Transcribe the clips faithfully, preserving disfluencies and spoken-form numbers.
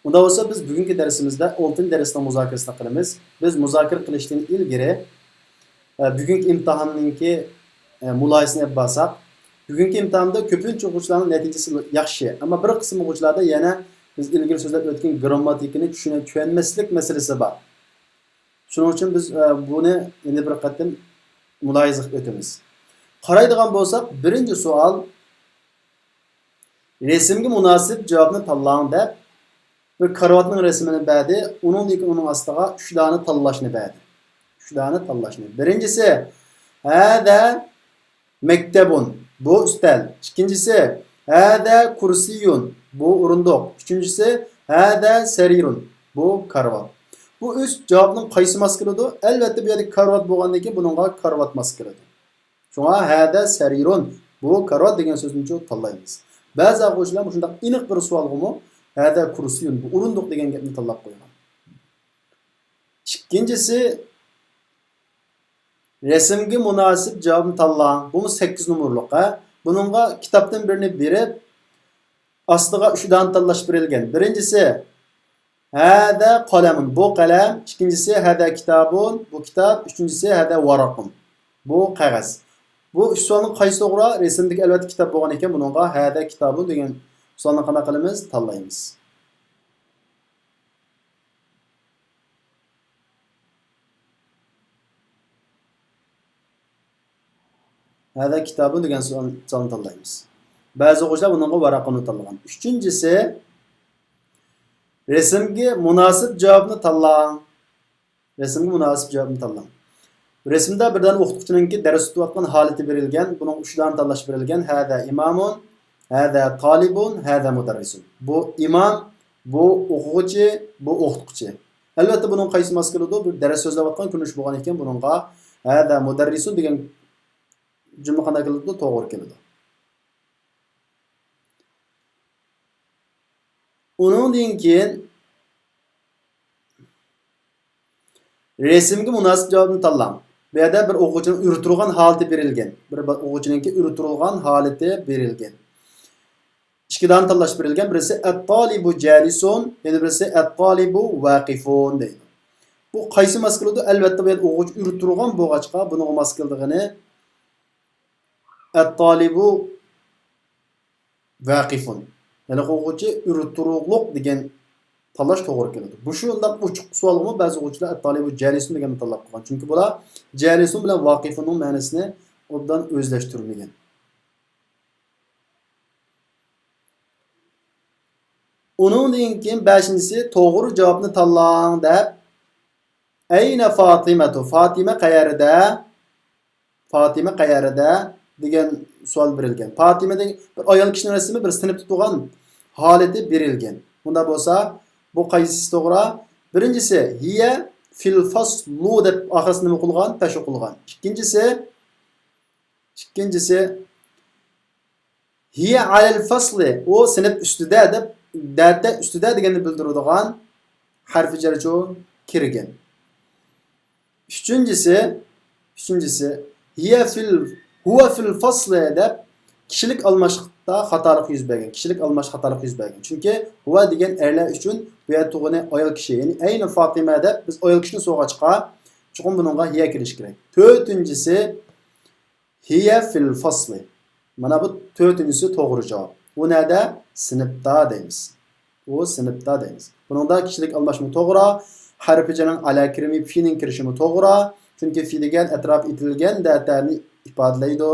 ئۇنداق بولسا، بىز بۈگۈنكى دەرسىمىزدە ئالتىنچى دەرسنىڭ مۇزاكىرىسىنى قىلىمىز. بىز مۇزاكىرە قىلىشتىن ئىلگىرى، ئە، بۈگۈنكى ئىمتىھاننىڭكى، ئە، مۇلاھىزىسىنى ئېلىپ بارساق، بۈگۈنكى ئىمتىھاندا كۆپىنچە ئوقۇغۇچىلارنىڭ نەتىجىسى ياخشى، ئەمما بىر قىسىم ئوقۇغۇچىلاردا يەنە بىز ئىلگىرى سۆزلەپ ئۆتكەن گىرامماتىكىنى چۈشىنە-، چۈشەنمەسلىك مەسىلىسى بار. شۇنىڭ ئۈچۈن بىز، ئە، بۇنى يەنە بىر قېتىم مۇلاھىزە قىلىپ ئۆتىمىز. قارايدىغان بولساق، بىرىنچى سوئال، رەسىمگە مۇناسىپ جاۋابنى تاللاڭ دەپ، بىر كارىۋاتنىڭ رەسىمىنى بەردى، ئۇنىڭدىن كېيىن ئۇنىڭ ئاستىغا ئۈچ دانە تاللاشنى بەردى. ئۈچ دانە تاللاشنى. بىرىنچىسى، ھەزا مەكتەبۇن، بۇ ئۈستەل. ئىككىنچىسى، ھەزا كۇرسىيۇن، بۇ ئورۇندۇق. ئۈچىنچىسى، ھەزا سەرىرۇن، بۇ كارىۋات. بۇ ئۈچ جاۋابنىڭ قايسى ماس كېلىدۇ؟ ئەلۋەتتە، بۇ يەردە كارىۋات بولغاندىن كېيىن بۇنىڭغا كارىۋات ماس كېلىدۇ. شۇڭا ھەدە سەرىرۇن، بۇ كارىۋات دېگەن سۆزنىچۇ تاللايمىز. بەزى ئوقۇغۇچىلار مۇشۇنداق ئېنىق بىر سوئالغىمۇ ھەدە كۇرسىيۇن، بۇ ئورۇندۇق دېگەن گەپنى تاللاپ قويغان. ئىككىنچىسى، رەسىمگە مۇناسىپ جاۋابنى تاللاڭ. بۇمۇ سەككىز نومۇرلۇق، ھە. بۇنىڭغا كىتابتىن بىرنى بېرىپ، ئاستىغا ئۈچ دانە تاللاش بېرىلگەن. بىرىنچىسى، ھەدە قەلەمۇن، بۇ قەلەم. ئىككىنچىسى، ھەدە كىتابۇن، بۇ كىتاب. ئۈچىنچىسى، ھەدە ۋەرەقۇن، بۇ قەغەز. بۇ ئۈچ سوئالنىڭ قايسى توغرا؟ رەسىمدىكى ئەلۋەتتە كىتاب بولغان ئىكەن، بۇنىڭغا ھەدە كىتابۇن دېگەن سوئالنى قانداق قىلىمىز؟ تاللايمىز. ھەدە كىتابۇن دېگەن سوئال-، سوئالنى تاللايمىز. بەزى ئوقۇغۇچىلار بۇنىڭغا ۋەرەقۇننى تاللىغان. ئۈچىنچىسى، رەسىمگە مۇناسىپ جاۋابنى تاللاڭ. رەسىمگە مۇناسىپ جاۋابنى تاللاڭ. رەسىمدە بىردىن ئوقۇتقۇچىنىڭكى دەرس تۇتۇۋاتقان ھالىتى بېرىلگەن. بۇنىڭ ئۈچ دانە تاللاش بېرىلگەن. ھەدە ئىمامۇن، ھەدە تالىبۇن، ھەدە مۇدەررىسۇن. بۇ ئىمام، بۇ ئوقۇغۇچى، بۇ ئوقۇتقۇچى. ئەلۋەتتە، بۇنىڭ قايسى ماس كېلىدۇ؟ بىر دەرس سۆزلەۋاتقان كۆرۈنۈش بولغان ئىكەن، بۇنىڭغا ھەدە مۇدەررىسۇن دېگەن جۈملە قانداق كېلىدۇ؟ توغرا كېلىدۇ. ئۇنىڭدىن كېيىن رەسىمگە مۇناسىپ جاۋابنى تاللاڭ. بۇ يەردە بىر ئوقۇغۇچىنىڭ ئۆرە تۇرغان ھالىتى بېرىلگەن. بىر با-، ئوقۇغۇچىنىڭكى ئۆرە تۇرغان ھالىتى بېرىلگەن. ئىككى دانە تاللاش بېرىلگەن. بىرسى ئەت-تالىبۇ جالىسۇن، يەنە بىرسى ئەت-تالىبۇ ۋاقىفۇن دەيدۇ. بۇ قايسى ماس كېلىدۇ؟ ئەلۋەتتە، بۇ يەردە ئوقۇغۇچى ئۆرە تۇرغان بولغاچقا، بۇنىڭغا ماس كېلىدىغىنى ئەت-تالىبۇ ۋاقىفۇن. يەنى ئوقۇغۇچى ئۆرە تۇرۇقلۇق دېگەن تاللاش توغرا كېلىدۇ. مۇشۇنداق ئوچۇق سوئالغىمۇ بەزى ئوقۇغۇچىلار ئەت-تالىبۇ جالىسۇن دېگەننى تاللاپ قويغان. چۈنكى بۇلار جالىسۇن بىلەن ۋاقىفۇننىڭ مەنىسىنى ئوبدان ئۆزلەشتۈرمىگەن. ئۇنىڭدىن كېيىن بەشىنچىسى، توغرا جاۋابنى تاللاڭ دەپ، ئەينە فاتىمەتۇ، فاتىمە قەيەردە؟ فاتىمە قەيەردە؟ دېگەن سوئال بېرىلگەن. فاتىمە دېگەن بىر ئايال كىشىنىڭ رەسىمى، بىر سىنىپتا تۇرغان ھالىتى بېرىلگەن. بۇنداق بولسا، بۇ قايسىسى توغرا؟ بىرىنچىسى، ھىيە فىل فەسلۇ دەپ ئاخىرسى نېمە قىلغان؟ پەش ئوقۇلغان. ئىككىنچىسى، ئىككىنچىسى، ھىيە ئەلەل فەسلى، ئۇ سىنىپ ئۈستىدە دەپ، دەتە ئۈستىدە دېگەننى بىلدۈرىدىغان ھەرپى جەرچۇ كىرگەن. ئۈچىنچىسى، ئۈچىنچىسى، ھىيە فىل، ھۇۋە فىل فەسلى دەپ كىشىلىك ئالماشلىقتا خاتالىق يۈز بەرگەن، كىشىلىك ئالماش خاتالىق يۈز بەرگەن. چۈنكى ھۇۋە دېگەن ئەرلەر ئۈچۈن، بۇ يەردە تۇرغىنى ئايال كىشى، يەنى ئەينى فاتىمە دەپ بىز ئايال كىشىنى سورىغاچقا، چوقۇم بۇنىڭغا ھىيە كىرىشى كېرەك. تۆتىنچىسى، ھىيە فىل فەسلى. مانا بۇ تۆتىنچىسى توغرا جاۋاب. ئۇ نەدە؟ سىنىپتا دەيمىز. ئۇ سىنىپتا دەيمىز. بۇنىڭدا كىشىلىك ئالماشمۇ توغرا، ھەرپى جەرنىڭ ئەلە كىرىمى فىنىڭ كىرىشىمۇ توغرا. چۈنكى فى دېگەن ئەتراپى ئېتىلگەن دەتەنى ئىپادىلەيدۇ.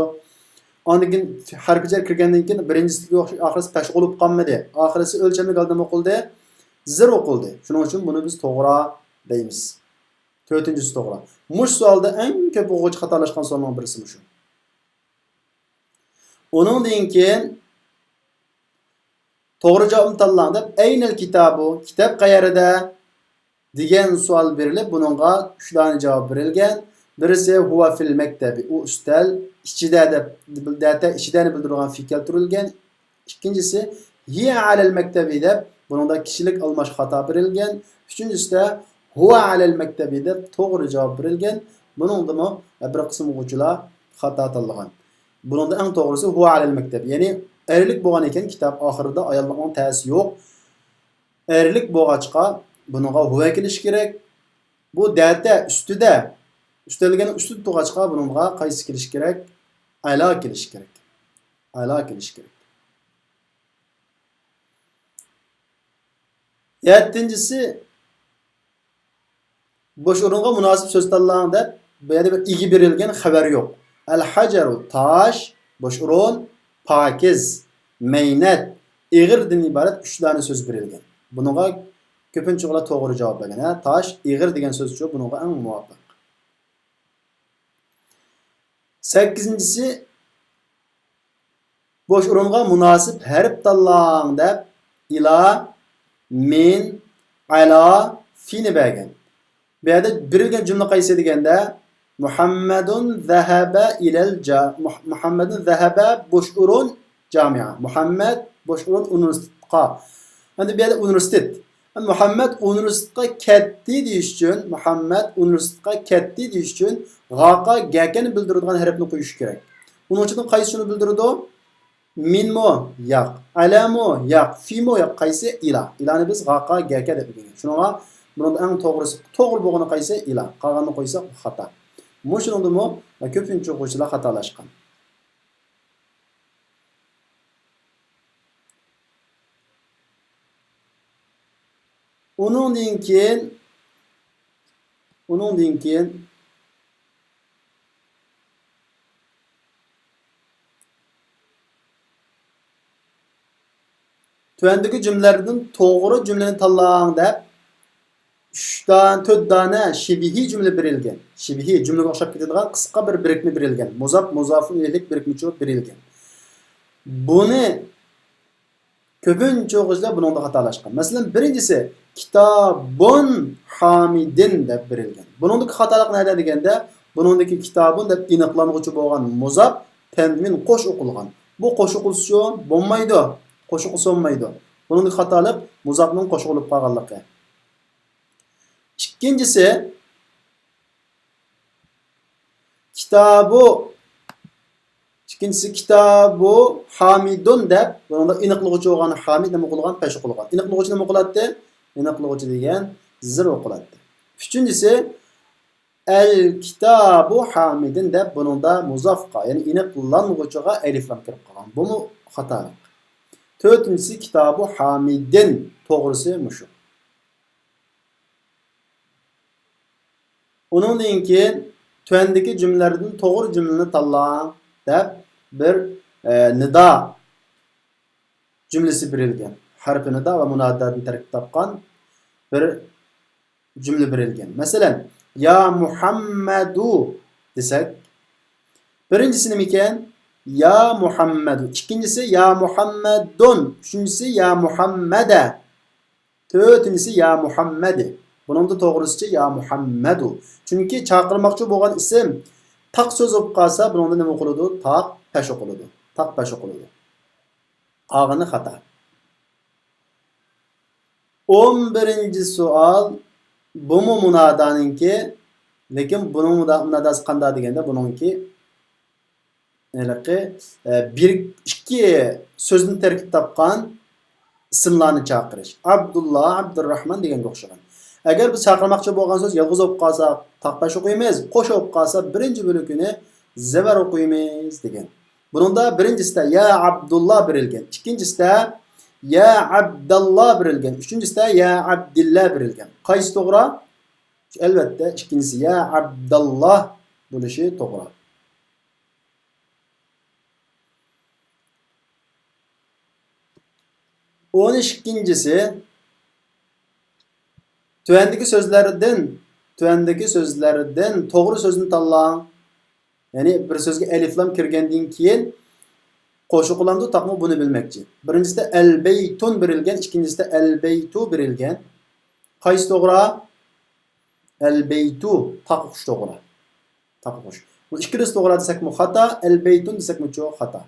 ئاندىن كېيىن ھەرپى جەر كىرگەندىن كېيىن بىرىنچىسىدىكى ئوخشاش ئاخىرسى پەش ئوقۇلۇپ قالمىدى. ئاخىرسى ئۆلچەملىك ھالدا نېمە ئوقۇلدى؟ زىر ئوقۇلدى. شۇنىڭ ئۈچۈن بۇنى بىز توغرا دەيمىز. تۆتىنچىسى توغرا. مۇشۇ سوئالدا ئەڭ كۆپ ئوقۇغۇچى خاتالاشقان سوئالنىڭ بىرسى مۇشۇ. ئۇنىڭدىن كېيىن توغرا جاۋابنى تاللاڭ دەپ، ئەينەل كىتابۇ، كىتاب قەيەردە؟ دېگەن سوئال بېرىلىپ، بۇنىڭغا ئۈچ دانە جاۋاب بېرىلگەن. بىرسى ھۇۋا فىل مەكتەبى، ئۇ ئۈستەل ئىچىدە دەپ، دەتە ئىچىدەنى بىلدۈرىدىغان فېئىل كەلتۈرۈلگەن. ئىككىنچىسى، ھىيە ئەلەل مەكتەبى دەپ، بۇنىڭدا كىشىلىك ئالماش خاتا بېرىلگەن. ئۈچىنچىسىدە، ھۇۋا ئەلەل مەكتەبى دەپ توغرا جاۋاب بېرىلگەن. بۇنىڭدىمۇ بىر قىسىم ئوقۇغۇچىلار خاتا تاللىغان. بۇنىڭدا ئەڭ توغرىسى ھۇۋا ئەلەل مەكتەبى. يەنى ئەرلىك بولغان ئىكەن، كىتاب ئاخىرىدا ئاياللىقنىڭ تەسى يوق. ئەرلىك بولغاچقا، بۇنىڭغا ھۇۋە كېلىشى كېرەك. بۇ دەتە ئۈستىدە، ئۈستەلگەننىڭ ئۈستىدە تۇرغاچقا، بۇنىڭغا قايسى كېلىشى كېرەك؟ ئەلا كېلىشى كېرەك. ئەلا كېلىشى كېرەك. يەتتىنچىسى، بوش ئورۇنغا مۇناسىپ سۆز تاللاڭ دەپ، بۇ يەردە بىر ئىگە بېرىلگەن خەۋەر يوق. ئەل ھەجەرۇ، تاش، بوش ئورۇن، پاكىز، مەينەت، ئېغىردىن ئىبارەت ئۈچ دانە سۆز بېرىلگەن. بۇنىڭغا كۆپىنچە ئۇلار توغرا جاۋاب بەرگەن. ھە، تاش، ئېغىر دېگەن سۆزچۇ بۇنىڭغا ئەڭ مۇۋاپىق. سەككىزىنچىسى، بوش ئورۇنغا مۇناسىپ ھەرپ تاللاڭ دەپ، ئىلا، مىن، ئەلا، فىنى بەرگەن. بۇ يەردە بېرىلگەن جۈملە قايسى دېگەندە، مۇھەممەدۇن زەھەبە ئىلەل جا-، مۇھ-، مۇھەممەدۇن زەھەبە بوش ئورۇن جامىئە. مۇھەممەد بوش ئورۇن ئۇنىۋېرسىتېتقا. ئەمدى بۇ يەردە ئۇنىۋېرسىتېت. مۇھەممەد ئۇنىۋېرسىتېتقا كەتتى دېيىش ئۈچۈن، مۇھەممەد ئۇنىۋېرسىتېتقا كەتتى دېيىش ئۈچۈن غاقا گەكەنى بىلدۈرىدىغان ھەرپنى قويۇش كېرەك. ئۇنىڭ ئىچىدىن قايسى شۇنى بىلدۈرىدۇ؟ مىنمۇ؟ ياق. ئەلەمۇ؟ ياق. فىمۇ؟ ياق. قايسى؟ ئىلا. ئىلانى بىز غاقا گەكە دەپ ئۆگەنگەن. شۇنىڭغا بۇنىڭدا ئەڭ توغرىسى، توغرا بولغىنى قايسى؟ ئىلا. قالغاننى قويساق خاتا. مۇشۇنىڭدىمۇ كۆپىنچە ئوقۇغۇچىلار خاتالاشقان. ئۇنىڭدىن كېيىن، ئۇنىڭدىن كېيىن تۆۋەندىكى جۈملىلەردىن توغرا جۈملىنى تاللاڭ دەپ، ئۈچ دانە، تۆت دانە شىبىھىي جۈملە بېرىلگەن. شىبىھىي جۈملىگە ئوخشاپ كېتىدىغان قىسقا بىر بىرىكمە بېرىلگەن. مۇزاپ، مۇزاپۇن ئىلەيھلىك بىرىكمىچۇ بېرىلگەن. بۇنى كۆپىنچە ئوقۇغۇچىلار بۇنىڭدا خاتالاشقان. مەسىلەن، بىرىنچىسى، كىتابۇن ھامىدىن دەپ بېرىلگەن. بۇنىڭدىكى خاتالىق نەدە دېگەندە، بۇنىڭدىكى كىتابۇن دەپ ئېنىقلانغۇچى بولغان مۇزاپ، تەنۋىن قوش ئوقۇلغان. بۇ قوش ئوقۇلسىچۇ؟ بولمايدۇ. قوش ئوقۇلسا بولمايدۇ. بۇنىڭدىكى خاتالىق مۇزاپنىڭ قوش ئوقۇلۇپ قالغانلىقى. ئىككىنچىسى، كىتابۇ، ئىككىنچىسى، كىتابۇ ھامىدۇن دەپ، بۇنىڭدا ئېنىقلىغۇچى بولغان ھامىد نېمە قىلغان؟ پەش قىلغان. ئېنىقلىغۇچى نېمە قىلاتتى؟ ئېنىقلىغۇچى دېگەن زېر ئوقۇلاتتى. ئۈچىنچىسى، ئەل كىتابۇ ھامىدىن دەپ، بۇنىڭدا مۇزافقا، يەنى ئېنىقلانغۇچىغا ئەلىفلام كىرىپ قالغان. بۇمۇ خاتالىق. تۆتىنچىسى، كىتابۇ ھامىدىن. توغرىسى مۇشۇ. ئۇنىڭدىن كېيىن تۆۋەندىكى جۈملىلەردىن توغرا جۈملىنى تاللاڭ دەپ بىر، ئە، نىدا جۈملىسى بېرىلگەن. ھەرپى نىدا ۋە مۇنادادىن تەركىب تاپقان بىر جۈملە بېرىلگەن. مەسىلەن، يا مۇھەممەدۇ دېسەك، بىرىنچىسى نېمىكەن؟ يا مۇھەممەدۇ. ئىككىنچىسى يا مۇھەممەدۇن. ئۈچىنچىسى يا مۇھەممەدە. تۆتىنچىسى يا مۇھەممەدى. بۇنىڭدا توغرىسىچە يا مۇھەممەدۇ. چۈنكى چاقىرماقچى بولغان ئىسىم تاق سۆز بولۇپ قالسا، بۇنىڭدا نېمە ئوقۇلىدۇ؟ تاق پەش ئوقۇلىدۇ. تاق پەش ئوقۇلىدۇ. قالغىنى خاتا. ئون بىرىنچى سوئال، بۇمۇ مۇنادانىڭكى، لېكىن بۇنىڭ مۇدا-، مۇناداسى قانداق دېگەندە، بۇنىڭكى ھېلىقى، ئە، بىر، ئىككى سۆزدىن تەركىب تاپقان ئىسىملارنى چاقىرىش. ئابدۇللا، ئابدۇرراھمان دېگەنگە ئوخشىغان. ئەگەر بىز چاقىرماقچى بولغان سۆز يالغۇز بولۇپ قالسا، تاق پەش ئوقۇيمىز، قوش بولۇپ قالسا، بىرىنچى بۆلىكىنى زەبەر ئوقۇيمىز دېگەن. بۇنىڭدا بىرىنچىسىدە يا ئابدۇللا بېرىلگەن، ئىككىنچىسىدە يا ئابداللا بېرىلگەن، ئۈچىنچىسىدە يا ئابدىللا بېرىلگەن. قايسى توغرا؟ ئەلۋەتتە، ئىككىنچىسى يا ئابداللا بولۇشى توغرا. ئون ئىككىنچىسى، تۆۋەندىكى سۆزلەردىن، تۆۋەندىكى سۆزلەردىن توغرا سۆزنى تاللاڭ. يەنى بىر سۆزگە ئەلىفلام كىرگەندىن كېيىن قوشۇق بولامدۇ، تاقمۇ، بۇنى بىلمەكچى. بىرىنچىسىدە ئەلبەيتۇن بېرىلگەن، ئىككىنچىسىدە ئەلبەيتۇ بېرىلگەن. قايسى توغرا؟ ئەلبەيتۇ، تاق ئوقۇش توغرا. تاق ئوقۇش. بۇ ئىككىلىسى توغرا دېسەكمۇ خاتا، ئەلبەيتۇن دېسەكمۇچۇ خاتا.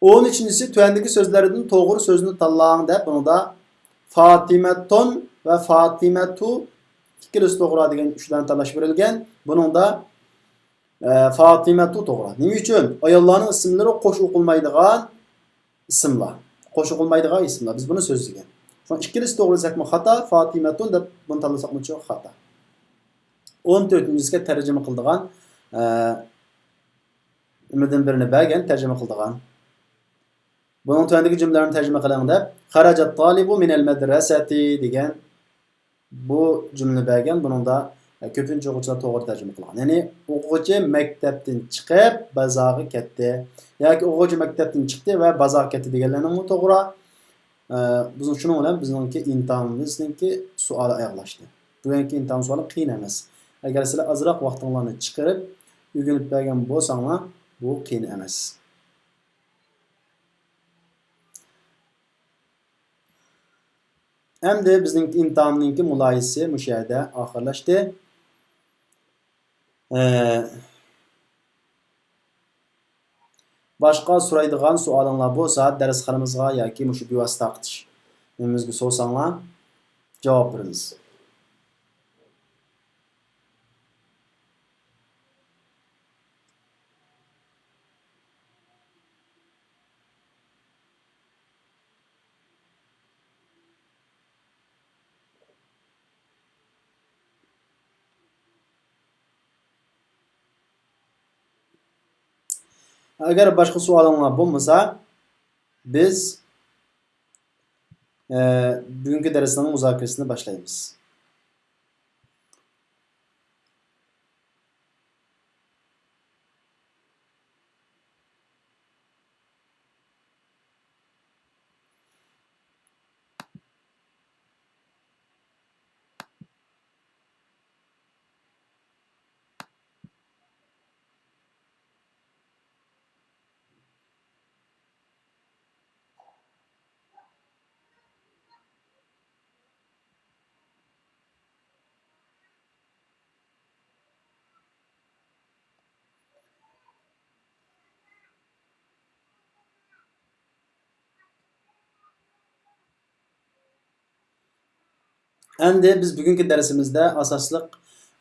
ئون ئۈچىنچىسى، تۆۋەندىكى سۆزلەردىن توغرا سۆزنى تاللاڭ دەپ، بۇنىڭدا فاتىمەتۇن ۋە فاتىمەتۇ ئىككىلىسى توغرا دېگەن ئۈچ دانە تاللاش بېرىلگەن. بۇنىڭدا، ئە، فاتىمەتۇ توغرا. نېمە ئۈچۈن؟ ئاياللارنىڭ ئىسىملىرى قوش ئوقۇلمايدىغان ئىسىملار. قوش ئوقۇلمايدىغان ئىسىملار. بىز بۇنى سۆزلىگەن. ئىككىلىسى توغرا دېسەكمۇ خاتا، فاتىمەتۇن دەپ بۇنى تاللىساقمۇ خاتا. ئون تۆتىنچىسىگە تەرجىمە قىلىدىغان، ئە، نېمىدىن بىرنى بەرگەن، تەرجىمە قىلىدىغان. بۇنىڭ تۆۋەندىكى جۈملىلەرنى تەرجىمە قىلىڭ دەپ، خەرەجەت تالىبۇ مىنەل مەدرەسەتى دېگەن بۇ جۈملىنى بەرگەن. بۇنىڭدا، ئە، كۆپىنچە ئوقۇغۇچىلار توغرا تەرجىمە قىلغان. يەنى ئوقۇغۇچى مەكتەپتىن چىقىپ بازارغا كەتتى ياكى ئوقۇغۇچى مەكتەپتىن چىقتى ۋە بازارغا كەتتى دېگەنلەرنىڭمۇ توغرا. ئە، بىزنىڭ شۇنىڭ بىلەن بىزنىڭكى ئىمتىھانىمىزنىڭكى سوئالى ئاياغلاشتى. بۈگۈنكى ئىمتىھان سوئالى قىيىن ئەمەس. ئەگەر سىلەر ئازراق ۋاقتىڭلارنى چىقىرىپ ئۆگىنىپ بەرگەن بولساڭلار، بۇ قىيىن ئەمەس. ئەمدى بىزنىڭ ئىمتىھاننىڭكى مۇلاھىزىسى مۇشۇ يەردە ئاخىرلاشتى. ئە، باشقا سورايدىغان سوئالىڭلار بولسا، دەرسخانىمىزغا ياكى مۇشۇ بىۋاسىتە تارقىتىش نېمىمىزگە سورىساڭلار، جاۋاب بېرىمىز. ئەگەر باشقا سوئالىڭلار بولمىسا، بىز، ئە، بۈگۈنكى دەرسنىڭ مۇزاكىرىسىنى باشلايمىز. ئەمدى بىز بۈگۈنكى دەرسىمىزدە ئاساسلىق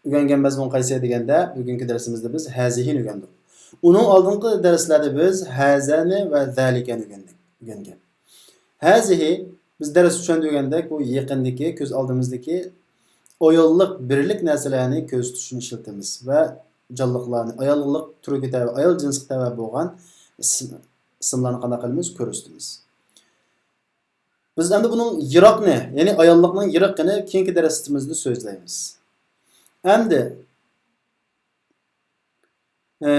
ئۆگەنگەن مەزمۇن قايسى دېگەندە، بۈگۈنكى دەرسىمىزدە بىز ھەزىھىنى ئۆگەندۇق. ئۇنىڭ ئالدىنقى دەرسلەردە بىز ھەزەنى ۋە زەلىكەنى ئۆگەندۇق، ئۆگەنگەن. ھەزىھى، بىز دەرس چۈشەندۈرگەندەك، بۇ يېقىندىكى، كۆز ئالدىمىزدىكى ئاياللىق بىرلىك نەرسىلەرنى كۆرسىتىشنى ئىشلىتىمىز ۋە جانلىقلارنى، ئاياللىق تۈرىگە تەۋە، ئايال جىنسقا تەۋە بولغان ئىسىم-، ئىسىملارنى قانداق قىلىمىز؟ كۆرسىتىمىز. بىز ئەمدى بۇنىڭ يىراقنى، يەنى ئاياللىقنىڭ يىراقىنى كېيىنكى دەرسىمىزدە سۆزلەيمىز. ئەمدى، ئە،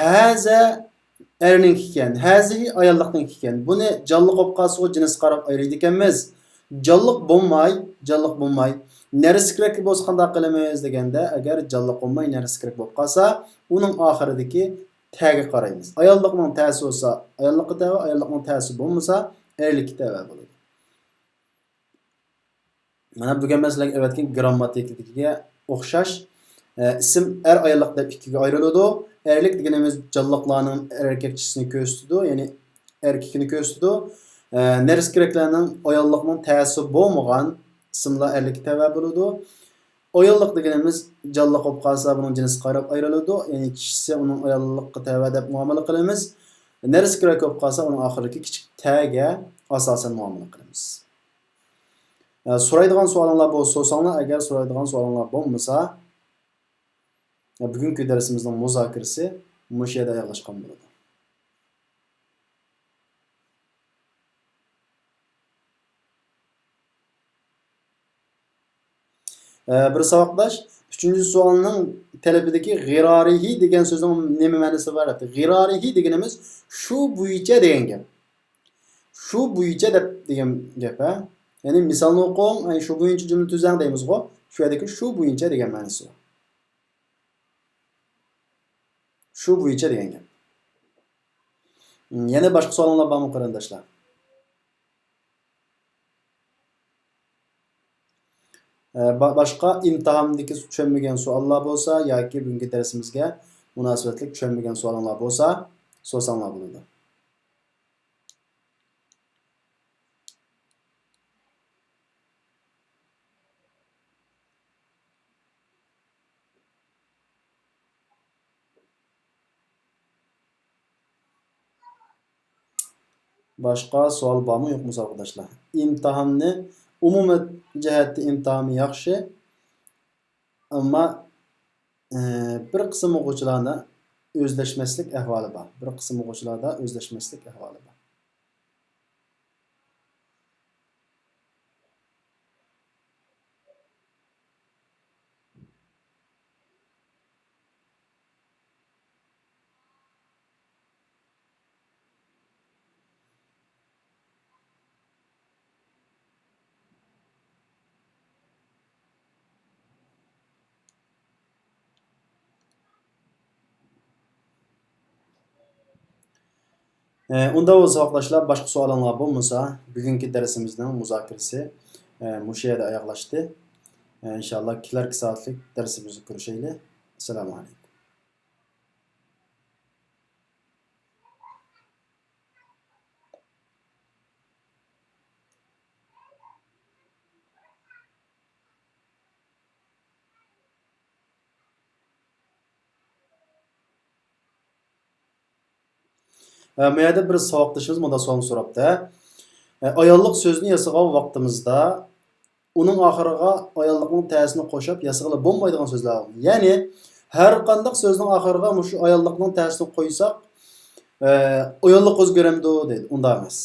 ھەزە ئەرنىڭكى ئىكەن، ھەزىھى ئاياللىقنىڭكى ئىكەن. بۇنى جانلىق بولۇپ قالسىغۇ جىنسقا قاراپ ئايرىيدىكەنمىز. جانلىق بولماي، جانلىق بولماي، نەرسە كېرەكلىك بولسا قانداق قىلىمىز دېگەندە، ئەگەر جانلىق بولماي، نەرسە كېرەك بولۇپ قالسا، ئۇنىڭ ئاخىرىدىكى تەگە قارايمىز. ئاياللىقنىڭ تەسى بولسا، ئاياللىققا تەۋە، ئاياللىقنىڭ تەسى بولمىسا، ئەرلىككە تەۋە بولىدۇ. مانا بۈگۈن مەن سىلەرگە ئەۋەتكەن گىرامماتىكىدىكىگە ئوخشاش، ئە، ئىسىم ئەر ئاياللىق دەپ ئىككىگە ئايرىلىدۇ. ئەرلىك دېگىنىمىز جانلىقلارنىڭ ئەركەكچىسىنى كۆرسىتىدۇ، يەنى ئەركىكىنى كۆرسىتىدۇ. ئە، نەرسە كېرەكلەرنىڭ ئاياللىقنىڭ تەسى بولمىغان ئىسىملار ئەرلىككە تەۋە بولىدۇ. ئاياللىق دېگىنىمىز جانلىق بولۇپ قالسا، بۇنىڭ جىنسقا قاراپ ئايرىلىدۇ. يەنى كىشىسى ئۇنىڭ ئاياللىققا تەۋە دەپ مۇئامىلە قىلىمىز. نەرسە كېرەك بولۇپ قالسا، ئۇنىڭ ئاخىرىدىكى كىچىك تەگە ئاساسەن مۇئامىلە قىلىمىز. ئە، سورايدىغان سوئالىڭلار بولسا سورىساڭلار، ئەگەر سورايدىغان سوئالىڭلار بولمىسا، ئە، بۈگۈنكى دەرسىمىزنىڭ مۇزاكىرىسى مۇشۇ يەردە ئاياغلاشقان بولىدۇ. ئە، بىر ساۋاقداش، ئۈچىنچى سوئالنىڭ تەلىپىدىكى غىرارىھى دېگەن سۆزنىڭ نېمە مەنىسى بار دەپتۇ. غىرارىھى دېگىنىمىز شۇ بويىچە دېگەن گەپ. شۇ بويىچە دەپ دېگەن گەپ، ھە؟ يەنى مىسالنى ئوقۇڭ، ئەي، شۇ بويىچە جۈملە تۈزەڭ دەيمىزغۇ. شۇ يەردىكى شۇ بويىچە دېگەن مەنىسى بار. شۇ بويىچە دېگەن گەپ. يەنە باشقا سوئالىڭلار بارمۇ، قېرىنداشلار؟ ئە، با-، باشقا ئىمتىھاندىكى چۈشەنمىگەن سوئاللار بولسا ياكى بۈگۈنكى دەرسىمىزگە مۇناسىۋەتلىك چۈشەنمىگەن سوئالىڭلار بولسا، سورىساڭلار بولىدۇ. باشقا سوئال بارمۇ يوقمۇ ساۋاقداشلار؟ ئىمتىھاننى، ئومۇمىي جەھەتتە ئىمتىھانمۇ ياخشى، ئەمما، ئى، بىر قىسىم ئوقۇغۇچىلاردا ئۆزلەشمەسلىك ئەھۋالى بار. بىر قىسىم ئوقۇغۇچىلاردا ئۆزلەشمەسلىك ئەھۋالى بار. ئە، ئۇنداق بولسا، ساۋاقداشلار، باشقا سوئالىڭلار بولمىسا، بۈگۈنكى دەرسىمىزنىڭ مۇزاكىرىسى، ئە، مۇشۇ يەردە ئاياغلاشتى. ئە، ئىنشاللا كېلەركى سائەتلىك دەرسىمىزدە كۆرۈشەيلى. ئەسسالامۇ ئەلەيكۇم. ھە، مۇ يەردە بىر ساۋاقدىشىمىز مۇنداق سوئالنى سوراپتۇ. ھە، ئاياللىق سۆزنى ياسىغان ۋاقتىمىزدا ئۇنىڭ ئاخىرىغا ئاياللىقنىڭ تەسىنى قوشاپ ياسىغىلى بولمايدىغان سۆزلەر بار. يەنى ھەر قانداق سۆزنىڭ ئاخىرىغا مۇشۇ ئاياللىقنىڭ تەسىنى قويساق، ئە، ئاياللىق ئۆزگىرەمدۇ دەيدۇ. ئۇنداق ئەمەس.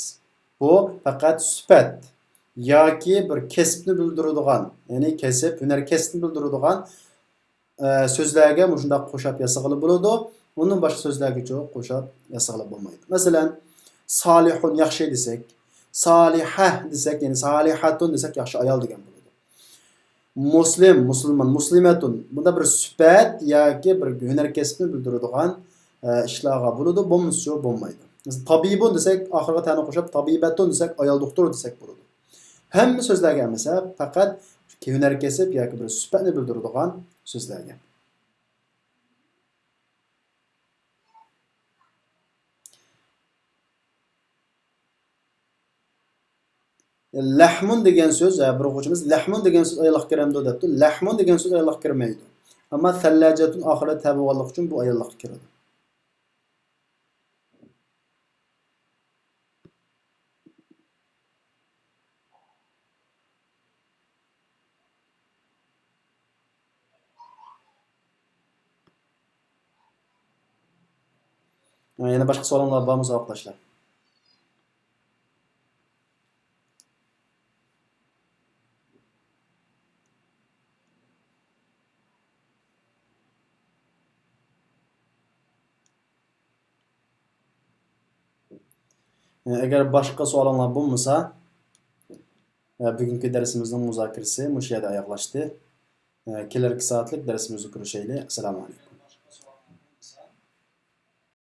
بۇ پەقەت سۈپەت ياكى بىر كەسىپنى بىلدۈرىدىغان، يەنى كەسىپ، ھۈنەر كەسىپنى بىلدۈرىدىغان ئە، سۆزلەرگە مۇشۇنداق قوشاپ ياسىغىلى بولىدۇ. ئۇندىن باشقا سۆزلەرگىچۇ قوشاپ ياسىغىلى بولمايدۇ. مەسىلەن، سالىھۇن ياخشى دېسەك، سالىھە دېسەك، يەنى سالىھەتۇن دېسەك ياخشى ئايال دېگەن بولىدۇ. مۇسلىم، مۇسۇلمان، مۇسلىمەتۇن. بۇندا بىر سۈپەت ياكى بىر ھۈنەر كەسىپنى بىلدۈرىدىغان، ئە، ئىشلارغا بولىدۇ، بولمىسىچۇ بولمايدۇ. مەسىلەن، تابىبۇن دېسەك، ئاخىرىغا تەنى قوشاپ، تابىبەتۇن دېسەك، ئايال دوختۇرى دېسەك بولىدۇ. ھەممە سۆزلەرگە ئەمەس، پەقەت ھۈنەر كەسىپ ياكى بىر سۈپەتنى بىلدۈرىدىغان سۆزلەرگە. لەھمۇن دېگەن سۆز، ھە، بىر ئوقۇغۇچىمىز لەھمۇن دېگەن سۆز ئاياللىققا كىرەمدۇ دەپتۇ. لەھمۇن دېگەن سۆز ئاياللىققا كىرمەيدۇ. ئەمما سەللەجەتۇن ئاخىرىدا تە بولغانلىقى ئۈچۈن بۇ ئاياللىققا كىرىدۇ. يەنە باشقا سوئالىڭلار بارمۇ، ساۋاقداشلار؟ ئەگەر باشقا سوئالىڭلار بولمىسا، بۈگۈنكى دەرسىمىزنىڭ مۇزاكىرىسى مۇشۇ يەردە ئاياغلاشتى. كېلەركى سائەتلىك دەرسىمىزدە كۆرۈشەيلى. ئەسسالامۇ ئەلەيكۇم.